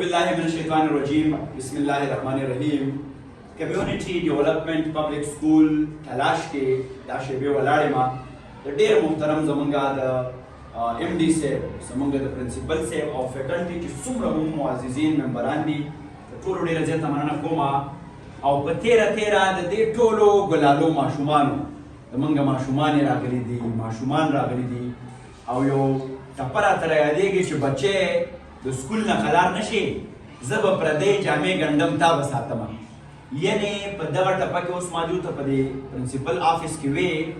بالله من الشیطان الرجیم، بسم الله الرحمن الرحیم. کمیونټي ډیولپمنټ پبلک سکول تلاش کې دا شیبې ولاړې ما د ډېر محترم زمونږه د ایم ډي صاحب، زمونږ د پرنسپل صاحب او فیکلټي چې څومره هم معززین ممبران دي، د ټولو ډېره زیاته مننه کوم. او په تیره تیره د دې ټولو ګلالو ماشومانو، زمونږ ماشومان راغلي دي، ماشومان راغلي دي. او یو ټپه راته یادېږي چې بچی د سکول نه قلار نشي، زه به پردۍ جامې ګنډم، تا به ساتمه. یعنی په دغه ټپه کې اوس ما دیو ته په دې پرنسپل آفس کې وی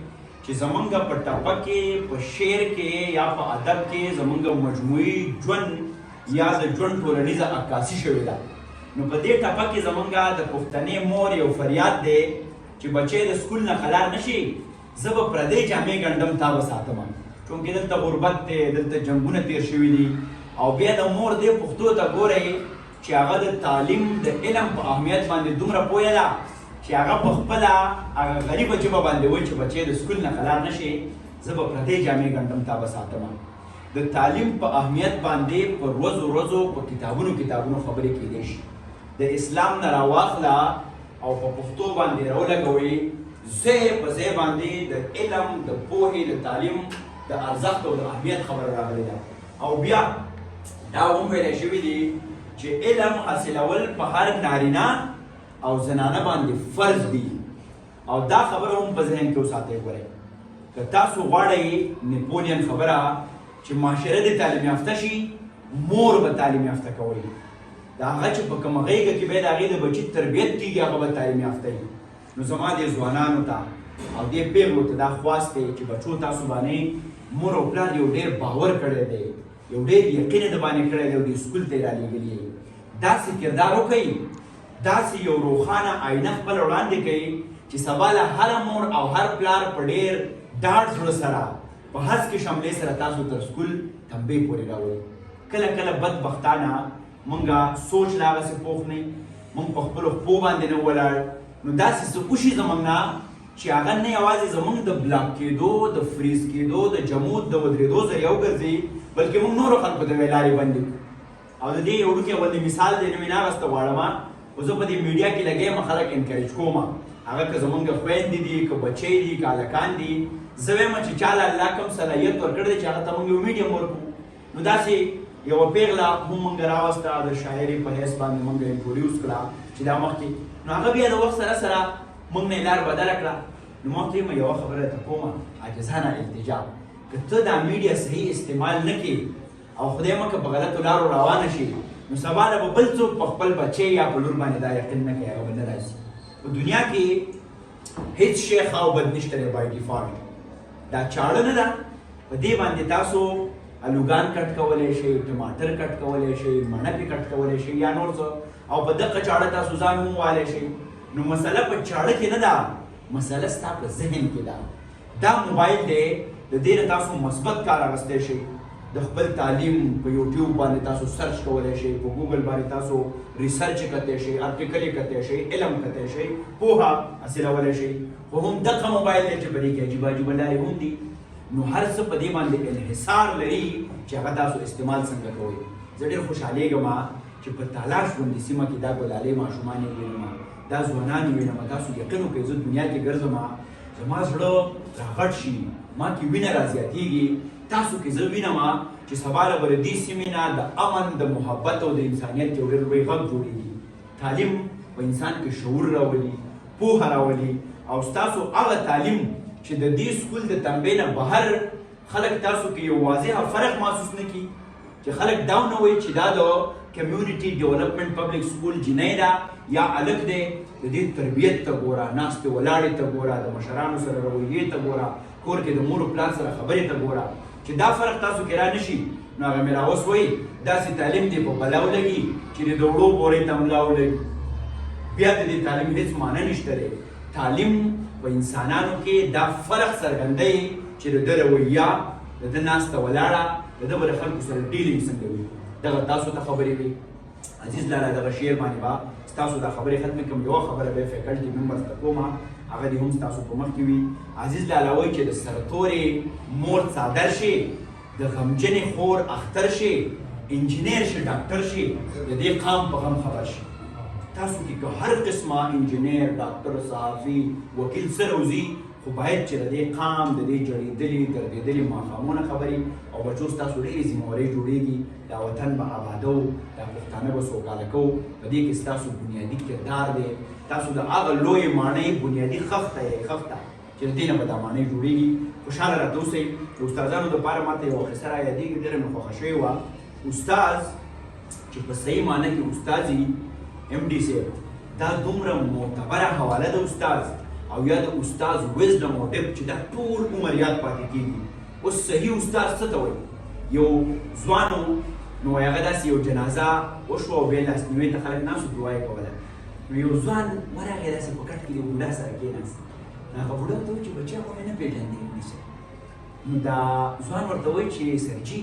چې زمونږ په ټپه کې، په شعر کې یا په ادب کې زمونږ مجموعي ژوند یا د ژوند ټولنیزه عکاسي شوې ده. نو په دې ټپه کې زمونږ د پښتنې مور یو فریاد دی چې بچی د سکول نه قلار نشي، زه به پردۍ جامې ګنډم، تا به ساتمه. چونکې دلته غربت دی، دلته جنګونه تیر شوي دي. او بیا د مور دې پښتو ته ګورئ چې هغه د تعلیم د علم په اهمیت باندې دومره پوهه ده چې هغه په خپله هغه غریبه ژبه باندې وایي چې بچی د سکول نه قلار نشي، زه به پردۍ جامې ګنډم، تا به ساتمه. د تعلیم په اهمیت باندې په ورځو ورځو په کتابونو کتابونو خبرې کېدای شي. د اسلام نه راواخله او په پښتو باندې راولګوي، ځای په ځای باندې د علم، د پوهې، د تعلیم د ارزښت او د اهمیت خبره راغلې ده. او بیا دا هم ویل شوي دي چې علم حاصلول په هر نارینه او زنانه باندې فرض دي. او دا خبره هم په ذهن کې وساتئ. ګورئ، که تاسو غواړئ نیپولین خبره چې معاشره دې تعلیم یافته شي، مور به تعلیم یافته کوئ. د هغه چې په کومه غېږه کې به د هغې د بچي تربیت کېږي، هغه به تعلیم یافته وي. نو زما دې ځوانانو ته او دې پیغلو ته دا خواست دی چې بچو، تاسو باندې مور او پلار یو ډېر باور کړی دی، یو ډېر یقین د باندې کړی دی او دې سکول ته یې رالیږلي یئ. داسې کردار وکړئ، داسې یو روښانه آینه خپل وړاندې کړئ چې سبا له هره مور او هر پلار په ډېر ډاډ زړه سره، په هسکې شملې سره تاسو تر سکول تنبې پورې راولي. کله کله بدبختانه مونږه سوچ لا هغسې پوخ نه، مونږ په خپلو پښو باندې نه ولاړ، نو داسې څه وشي زمونږ نه چې هغه نه یوازې زمونږ د بلاک کېدو، د فریز کېدو، د جمود، د ودرېدو ذریعه وګرځي، بلکې مونږ نورو خلکو ته لارې بندې کړو. او د دې یو وړوکی غوندې مثال دی، نوم یې نه اخیسته غواړم، خو زه په دې میډیا کې لګیا یم، خلک encourage کوم، هغه که زمونږ خویندې دي، که بچی دي، که هلکان دي. زه وایم چې چا له الله کوم صلاحیت ورکړی دی چې هغه ته مونږ یو میډیم ورکړو. نو داسې یوه پیغله هم مونږ راوسته، د شاعرې په حیث باندې مونږ introduce کړه چې دا مخکې، نو هغه بیا د وخت سره سره مونږ نه لار بدله کړه. نو ما ته یوه خبره ته کومه عاجزانه التجا، که ته دا میډیا صحیح استعمال نه کړې او خدای مکه په غلطو لارو روانه شي، نو سبا له به بل څوک په خپل بچی یا په لور باندې دا یقین نه کوي، هغه به نه راځي. په دنیا کې هیڅ شی ښه او بد نشته دی by default. دا چاړه نه ده، په دې باندې تاسو الوګان کټ کولی شئ، ټماټر کټ کولی شئ، مڼه پې کټ کولی شئ یا نور څه، او په دقه چاړه تاسو ځان هم والی شئ. نو مسله په چاړه کې نه ده، مسله ستا په ذهن کې ده. دا موبایل دی، د دې نه تاسو مثبت کار اخیستی شئ. د خپل تعلیم په یوټیوب باندې تاسو search کولی شئ، په ګوګل باندې تاسو research کتی شئ، article کتی شئ، علم کتی شئ، پوهه حاصلولی شئ. خو هم دغه موبایل دی چې په دې کې عجیبه عجیبه لارې هم دي. نو هر څه په دې باندې انحصار لري چې هغه تاسو استعمال څنګه کوئ. زه ډېر خوشحالېږم چې په تالاش غوندې سیمه کې دا ګلالې ماشومان یې وینم، دا ځوانان یې وینم. تاسو یقین وکړئ، زه دنیا کې ګرځم، زما زړه راغټ شي، ما کې وینه را زیاتېږي. تاسو کې زه وینم چې سبا له به د دې سیمې نه د امن، د محبت او د انسانیت یو ډېر لوی غږ جوړېږي. تعلیم په انسان کې شعور راولي، پوهه راولي. او ستاسو هغه تعلیم چې د دې سکول د تنبې نه بهر خلک تاسو کې یو واضح فرق محسوس نه کړي، چې خلک دا نه وایي چې دا د کمیونټي ډیولپمنټ پبلک سکول جینۍ ده یا هلک دی، د دې تربیت ته ګوره، ناستې ولاړې ته ګوره، د مشرانو سره رویې ته ګوره، کور کې د مور او پلار سره خبرې ته ګوره، چې دا فرق تاسو کې را نشي، نو هغه مې وایي داسې تعلیم دې په بلا ولګي چې د وړو بورې ته ملا ولګي. بیا د دې تعلیم هیڅ معنی نشته دی. تعلیم په انسانانو کې دا فرق څرګندوي چې د ده رویه، د ده ناسته ولاړه، د ده به د خلکو سره dealing څنګه وي. دغه تاسو ته خبرې وي. عزیز لالا، دغه شعر باندې به ستاسو دا خبرې ختمې کړم. یوه خبره به faculty members ته کوم، هغه دې هم ستاسو په مخ کې وي. عزیز لالا وایي چې د سرتورې مور څادر شي، د غمجنې خور اختر شي، انجینر شي، ډاکټر شي، د دې قام په غم خبر شي. تاسو کې که هر قسمه انجینر، ډاکټر، صحافي، وکیل سره وځي، خو باید چې د دې قام د دې جړېدلي دردېدلي ماښامونه خبرې او بچو ستاسو ډېرې ذمهوارۍ جوړېږي. دا وطن به آبادو، دا پښتانه به سوکاله کوو. په دې کې ستاسو بنیادي کردار دی. تاسو د هغه لویې ماڼۍ بنیادي خښته یې، خښته چې د دې نه به دا ماڼۍ جوړېږي. خوشحاله راته اوسئ. د استادانو دپاره ماته یوه قصه را یادېږي، ډېره مې خوښه شوې وه. استاد چې په صحیح معنی کې استاد وي، ایم ډي صاحب، دا دومره معتبره حواله ده استاد او یا د استاد wisdom او tip چې دا ټول عمر یاد پاتې کېږي. اوس صحیح استاد څه ته وایي؟ یو ځوان و، نو هغه داسې یو جنازه وشوه او بیا لاسنیوي ته خلک ناست وو، دعا یې کوله. نو یو ځوان ورغی، داسې په کټ کې د بوډا سره کېناست. نو هغه بوډا ورته وویل چې بچیه، خو مې نه پېژندې ام ډي صاحب. نو دا ځوان ورته وایي چې سرجي،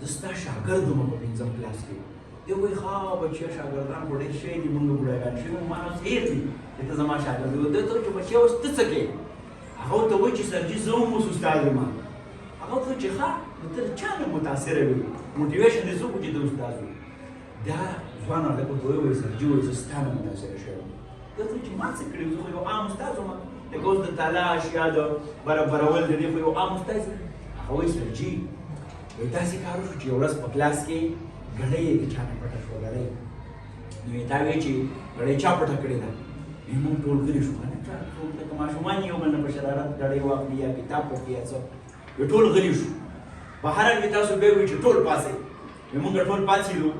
زه ستا شاګرد وم په پنځم کلاس کې. دی وایي ښه بچیه، شاګردان خو ډېر شوي دي، موږ بوډاګان شوي وو، ما نه اوس هېر دي چې ته زما شاګرد یې. ده ته وایي چې بچیه، اوس ته څه کوې؟ هغه ورته وایي چې سرجي، زه هم اوس استاد یم. هغه ورته وایي چې ښه، نو ته له چا نه متاثره وې، motivation دې څوک و چې ته استاد وې؟ دا ځوان هلک ورته وایي، سرجي، وایي زه ستا نه متاثره شوی یم. ده ته چې ما څه کړي؟ زه خو یو عام استاد وم، لکه اوس د تلاش یا د برابرول د دې خو یو عام استاد. هغه وایي سرجي، وایي داسې کار وشو چې یو ورځ په کلاس کې ګړۍ یې د چا نه پټه شوه، ګړۍ. نو یې دا وایي چې ګړۍ چا پټه کړې ده؟ نو موږ ټول غلي شو، که نه چا څوک لکه ماشومان یو بل نه په شرارت ګړۍ واخلي یا کتاب پټ کړي یا څه. وایي ټول غلي شو. په هر حال تاسو بیا وایي چې ټول پاڅئ. وایي موږ ټول پاڅېدو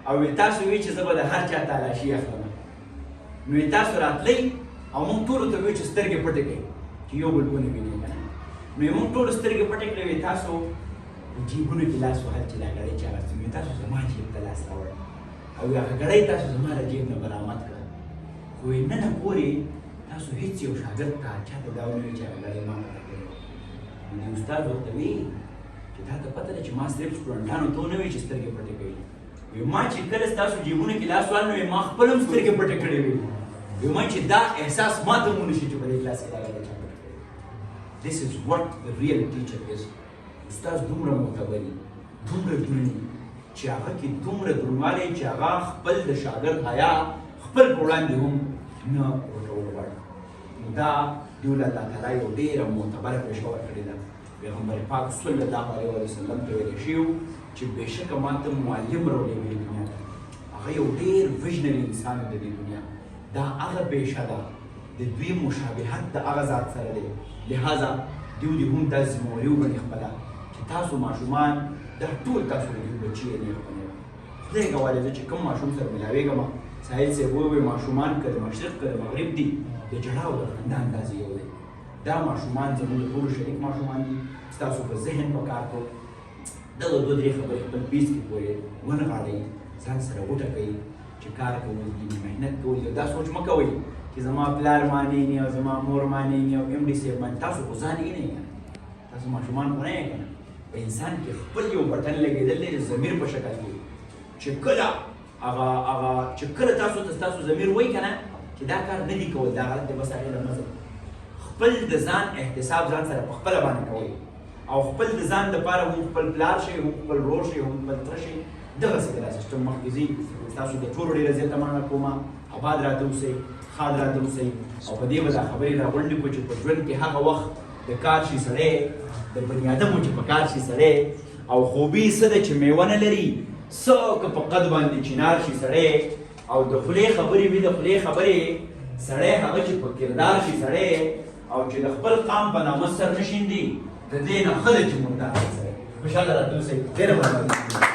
او وایي تاسو وایي چې زه به د هر چا تالاشي اخلم. نو یې تاسو راتلئ او موږ ټولو ته وایي چې سترګې پټې کړئ چې یو بل ونه وینئ که نه. نو یې موږ ټولو سترګې پټې کړې. وایي تاسو په جیبونو کې لاس وهل چې دا ګړۍ چا راستې. نو تاسو زما جیب ته لاس راوړ او هغه ګړۍ تاسو زما له جیب نه برآمد کړه. خو یې ننه پورې تاسو هېڅ یو شاګرد ته چا ته دا ونه ویل چې هغه ګړۍ ما پټه کړې وه. نو دې استاد ورته ویل چې تا ته پته ده چې ما صرف سټوډنټانو ته ونه ویل چې سترګې پټې کړئ. وی ما چې کله ستاسو جیبونو کې لاس وال، نو ما خپل هم سترګې پټې کړې وې. وی ما چې دا احساس ما ته ونه شي چې په دې کلاس کې دا غلطه چا پټه کړې. This is what the real teacher is. استاد دومره معتبري، دومره درني چې هغه کې دومره درنوالی چې هغه خپل د شاګرد حیا خپل په وړاندې هم نه ورکول غواړي. نو دا دیو له الله تعالی یو ډېره معتبره پیشه ورکړې ده. پیغمبر پاک صلی الله علیه وسلم ته ویل شوي چې بېشکه ما ته معلم راولېږلی دنیا ته. هغه یو ډېر visionary انسان د دې دنیا. دا هغه پیشه ده، د دوی مشابهت د هغه ذات سره دی. لهذا دیو دې هم دا ذمهواري وګڼي خپله چې تاسو ماشومان دا ټول تاسو د دوی بچي یې نیغ په نیغه. خدای ګواهی زه چې کوم ماشوم سره ملاوېږم، ساحل صاحب وویل، ماشومان که د مشرق که د مغرب دي، د ژړا او د خندا انداز یو دی. دا ماشومان زموږ د ټولو شریک ماشومان دي. ستاسو په ذهن په کار کو دغه دوه درې خبرې خپل پیس کې پورې ونغاړئ، ځان سره غوټه کوئ چې کار کول دي، محنت کول دي. دا سوچ مه کوئ چې زما پلار معنی نه او زما مور معنی نه او ایم ډي صاحب معنی. تاسو خو ځان یې نه یې، تاسو ماشومان خو نه یې که نه. په انسان کې خپل یو بټن لګېدل دی د ضمیر په شکل کې چې کله هغه چې کله تاسو ته ستاسو ضمیر وایي که نه چې دا کار نه دي کول، دا غلط دی، بس هغې له مه ځئ. خپل د ځان احتساب ځان سره په خپله باندې کوئ او خپل د ځان دپاره هم خپل پلار شئ، هم خپل ورور شئ، هم خپل تره شئ. دغسې به دا سیستم مخکې ځي. ستاسو د ټولو ډېره زیاته مننه کومه. آباد راته اوسئ، ښاد راته اوسئ. او په دې به دا خبرې راغونډې کړو چې په ژوند کې هغه وخت د کار شي سړی، د بني آدمو چې په کار شي سړی، او خوبي څه ده چې میوه نه لري، څه که په قد باندې چنار شي سړی، او د خولې خبرې وي د خولې خبرې سړی، هغه چې په کردار شي سړی، او چې د خپل قام په نامه سر نه شیندي، د دې نه ښه ده چې مردار شي سړی. خوشحاله راته اوسئ. ډېره مننه.